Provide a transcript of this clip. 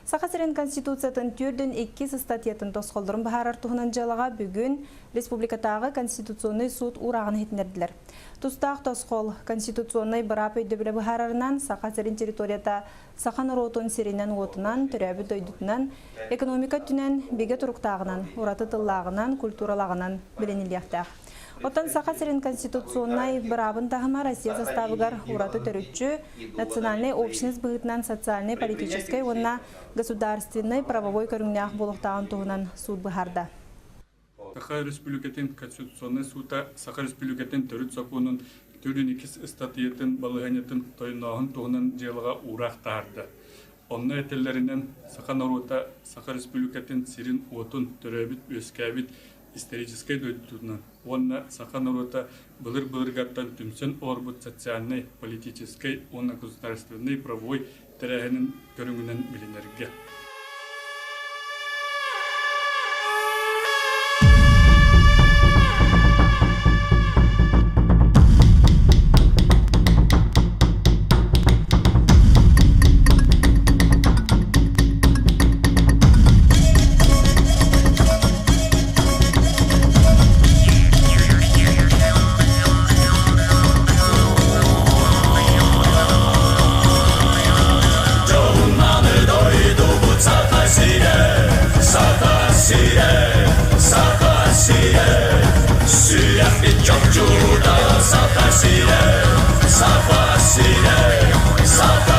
Саха сирин Конституциятын төрдүн иккис ыстатыйатын тосхоллорун быһаарар туһунан дьыалаҕа бүгүн Республикатааҕы Конституционнай суут уурааҕын иһитиннэрдилэр. Тустаах тосхол конституционнай быраап өйдөбүлэ быһаарарынан Саха сирин территорията саха норуотун сиринэн-уотунан, төрөөбүт дойдутунан, экономика өттүнэн бигэ туруктааҕынан, ураты тыллааҕынан, культуралааҕынан билиниллиэхтээх. Оттон Саха сирин конституционнай быраабын таһыма Россия састаабыгар ураты төрүччү, национальнай общность быһыытынан социальнай-политическай уонна государственнай правовой көрүҥнээх буолуохтааҕын туһунан суут быһаарда. Саха Республикатын Конституционнай суута Саха Республикатын төрүт сокуонун төрүн иккис ыстатыйатын балаһыанньатын тойоннооһун туһунан дьыалаҕа уураах таһаарда. Онно этэллэринэн, саха норуота Саха Республикатын сирин-уотун, төрөөбүт-үөскээбит историческай дойдутунан уонна саха норуота былыр-былыргаттан түмсэн олорбут социальнай, политическай уонна государственнай правовой тэрээһинин көрүҥүнэн билинэргэ. Саха сирэ, Саха сирэ, сүрэхпит чопчута Саха сирэ, Саха сирэ, Саха.